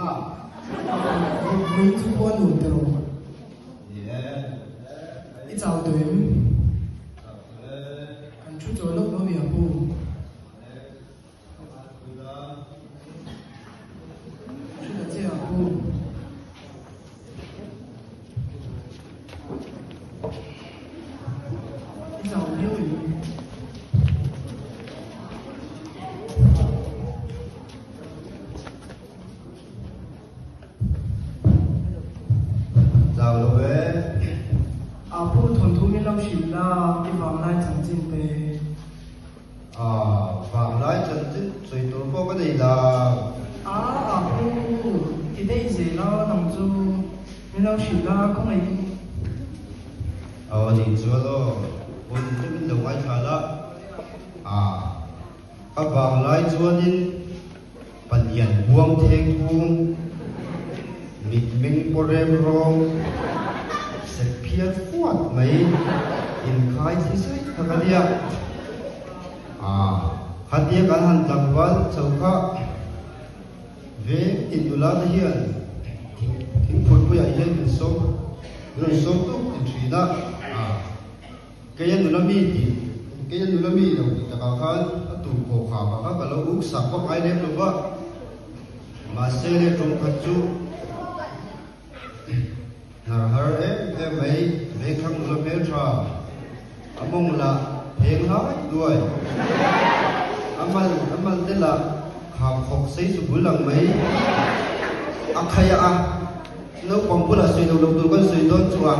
a. Vawiin chu khua nuam ta rawh. I chau tawh em? Kan thu chawl lawk dawn nia pu. Thu ta che a pu. I chau viau em? Chau lo e. A pu thawnthu min lo hrilh la i vanglai chanchin te. A vanglai chanchin sawi tur pawh ka nei lo. A a pu ti daih zel a nang chu min lo hrilh la khawngaih in. Aw nih chuan aw hun te min lo ngaithla la. A. A vanglai chuanin palian buang theng thung, mitmeng paw rem rawng, sek phiat fuat mai inkhai chi saih kha ka nia. A, khatia kan han tlangval chho kha veng tin nula te hian thingphurpuiah hian min sawm, min rawn sawm tuk tin thin a. A. Kei a nula mi tih, kei a nula mi lo tih takah khan a tur pawh kha kha kha ka lo uk sak vak ngai lem lo va. Mahse le tum khat chu hnar har em em mai, vengthlang nula hmeltha, a mawng lah pheng lai duai, a mal a mal te lah kham khawk sei chu bul ang mai, a khai a. Naupang bulah sawi lo lo tur kan sawi dawn chu a,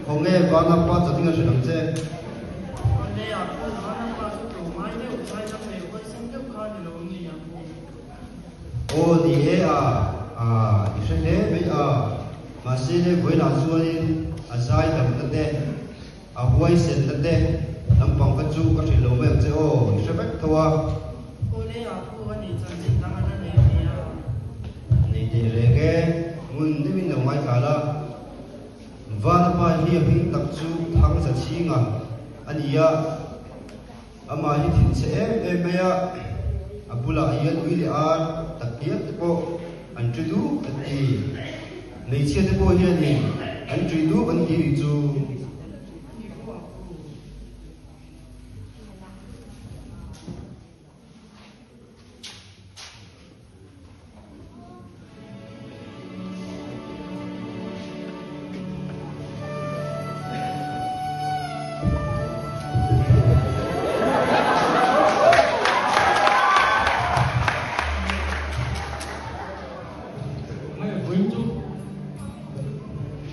khaw nge Vana pa chatin a hrilh ang che. Awle a pu, Vana pa chu tlo ngai deuh, zaidam leh huaisen deuh kha ni lo ni a pu. Aw ni e a, a i hre hle mai a, mahse le vawilah chuanin a zaidam na te, a huaisen na te lampang kha chu ka hrilh lo mai ang che aw, i hre vek tho a. Awle a pu, a nih chanchin dang a la nei a nia. Nei teh reng e, ngun deuhin lo ngaithla la. Vana pa hi a hming tak chu Thangza Chhinga a ni a, amah hi thinchhe em em mai a, a bulah hian ui leh ar tak hial te pawh an ṭi dup an ti. Hmeichhia te pawh hianin an ṭi dup an ti ri chu.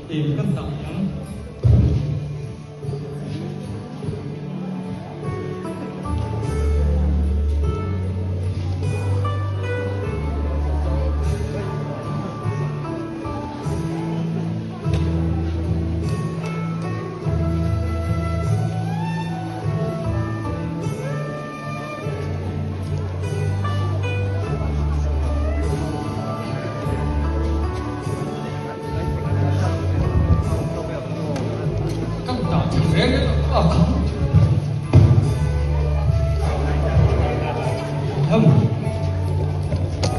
Tìm các tầng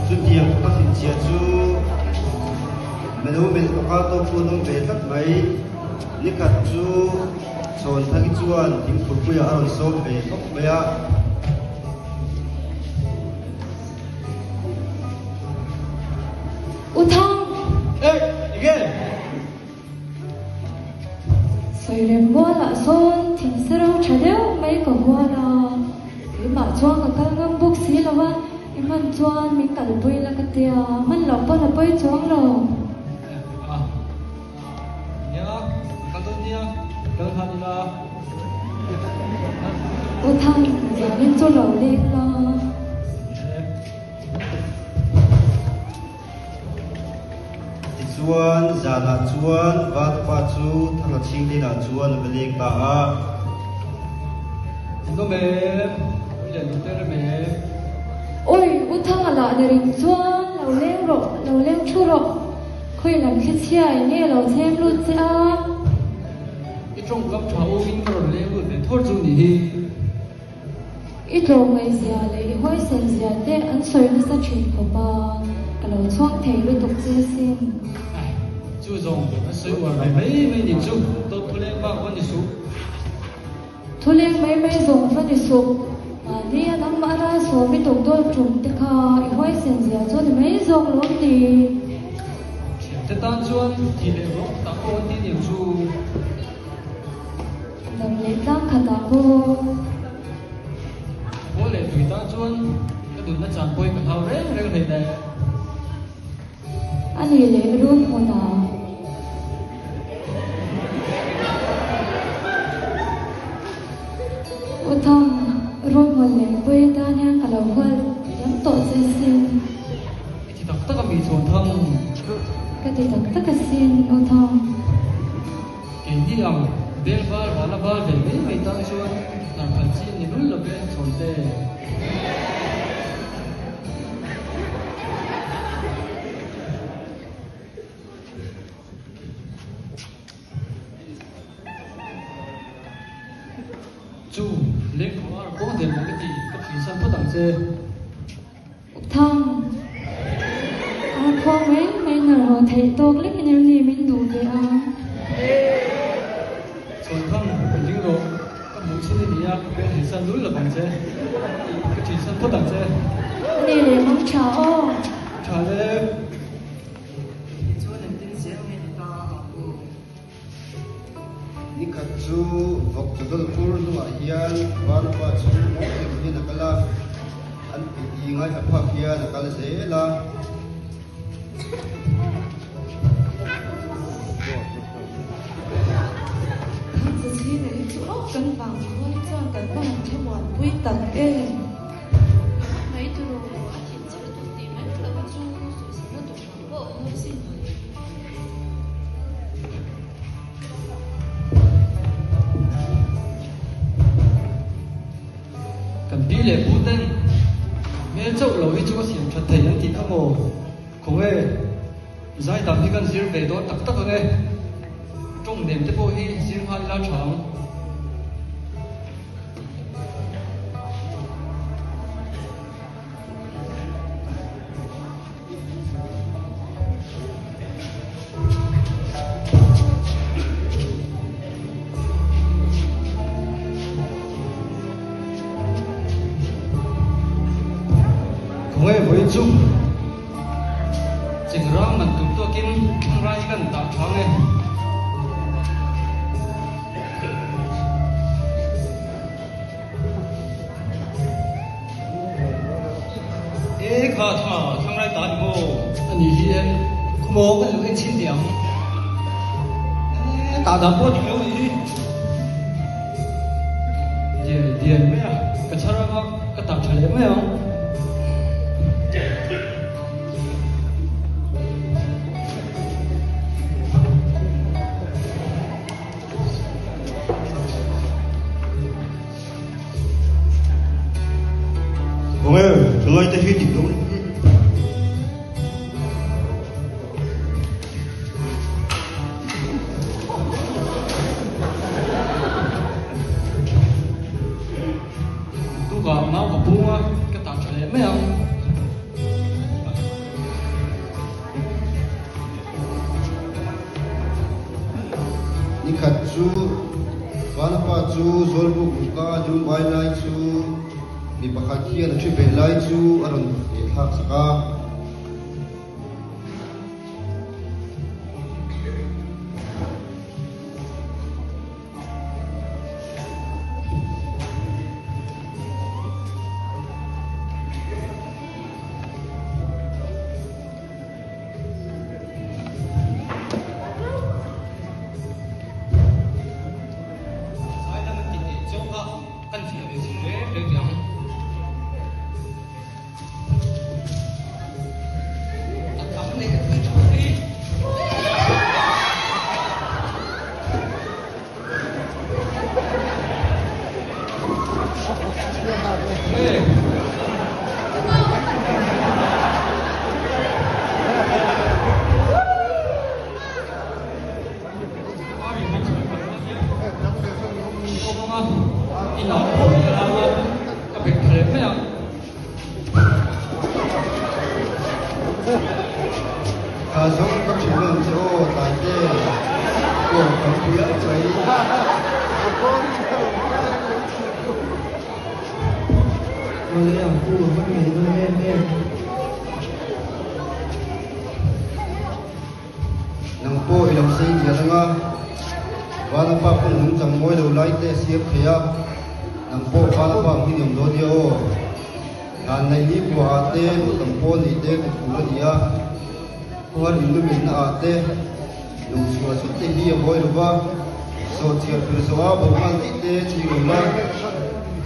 Chutiang ka thinchhia chu melo melh bawka tawk pawh an awm ve tlat mai. Nikhat chu Chhawnthaki chuan thingphurpuiah a rawn sawm ve khawp mai a. U Thang! Ey! Enge? Sawirem mualah sawn thingse ro tha deuh mai ka hual a, keimah chuan ka kal ngam bawk si lo a, i hman chuan min kalpui la ka tia, hman loh pawn a pawi chuang lo. A, nia, ka kal dawn nia, kal nghal ila. U Thang, zanin chu lo leng la. Tichuan, zanah chuan Vatupa chu Thanga chhing hnenah chuan a va leng ta a. Inawm em? Ui leh nute rem em? Ui, U Thanga lah ni ring chuan lo leng rawh, lo leng thu rawh. Khawi lam thli chhia eng nge lo thlem lut che a? I tawngkam tha awmin ka rawn leng lut ve thawr chu ni hi. I tlawmngaihzia leh i huaisenzia te an sawi nasa thin khawp a. Ka lo chhuak thei lutuk che asin. Ai, chu zawng an sawi uar lo mai mai ni chu, dawt thuleng bak va ni suh. Thuleng mai mai zawng va ni suh. Mahni a nangmah a ral sawm i tuk dawl tum te kha i huaisen zia chu ni mai zawk lo ni. Thiante tan chuan tih leh rawk tak pawh an ti niang chu. Dam leh tlang khatah pawh. Pawl leh tui tan chuan ka nunna chan pawhin ka hlau reng reng hlei le. A nih leh run hmunah. U Thang, run hmun leh pui tan hian ka lo hual diam tawh che sin. I ti tak tak a mi Chhuan Thang? Ka ti tak tak asin U Thang. Keini ang bel val vala val ve mai mai tan chuan hnar phal chi ni lul lo ve Chhawnte. Chu lengphu ar kawng der mai ka ti ka thinsan phawt ang che. Thang, a khuang mai mai nar haw theih tawk lek in em ni min duh ve a? Chawn thang, ka ding rawh, ka hmuh chhun i ni a, ka hmel thinsan lul lo vang che, ka thinsan phawt ang che. A ni leh mang tha aw. Tha le. Tichuan engtin zel nge ni ta ang u? Nikhat chu vawk chawdawlh kur hnungah hian Vanupa chu mawi em hian a kal a, an titi ngaithla phak hian a kal zel a. Thangzachhina hi chu awk kan vang khawl chuan kan va han thlamuanpui tak em? Mai tiraw a thinchhe lutuk tih mai loh chu sawisel lutuk ang pawh awm lo sin. Kan pi leh pu ten hmel chauh lo hi chu a siam that thei an tih kha maw? Khawnge zaidam hi kan zir ve dawn tak tak ang e. Tawng nem te pawh hi zir nghal ila tha ang. Khawnge vawi chu chingrang man tum tawkin thlangra hi kan tah thang e. E kha thla thlanglai ta ni maw? A ni hi e, khumaw kan lo en chhin teh ang. E tah dan pawh a dik lo nih hi. Diai diai mai a, ka chhar anga ka tah tha leh mai ang. Khawnge thalai te hi dik lo ni hi. Tukah mau ka pung a, ka tah tha leh mai ang. Nikhat chu Vanapa chu Zawlbuk luka lungngai lai chu mi pakhat hian a thi ve lai chu a rawn leh thlak sak a. Zaidam an tih teh chauh kha kan fiah ve zir reng reng teh ang. A tam leh a tui tha hi. zawng ka ṭhin dawn che aw Taite, aw kan pui ang mai. Awle ang pu a va ngei dawn em em. Nang pawh i lo sei lian anga, Vanapa pawn nungchang mawi lo lai te a siam thei a, nang pawh Vanapa ang hi ni awm dawn nia aw. Hlan neih ni buah ah te hlawhtawng pawl neih te kut tur a ni a, khuar inluminna ah te lungchhuah zut te hi a mawi lo va, sawhchiar fir zawh a bo nghal daih te ching lo la,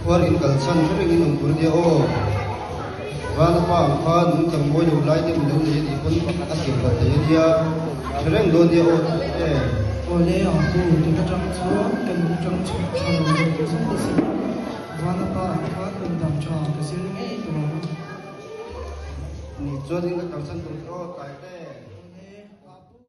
khuar in kal chhan hre rengin awm tur a nia aw. Vanapa ang kha nungchang mawi lo lai te min lo nei a nih pawn a siam that thei a nia, hre reng dawn nia aw e. Awle ang pu, tun atang chuan ka nungchang chhuk tha lo zawng zawng ta si. Vanapa ang kha nundam tha ka zir ngei tawh ang. Ni chuan in ka kalsan tur chu aw tlai te.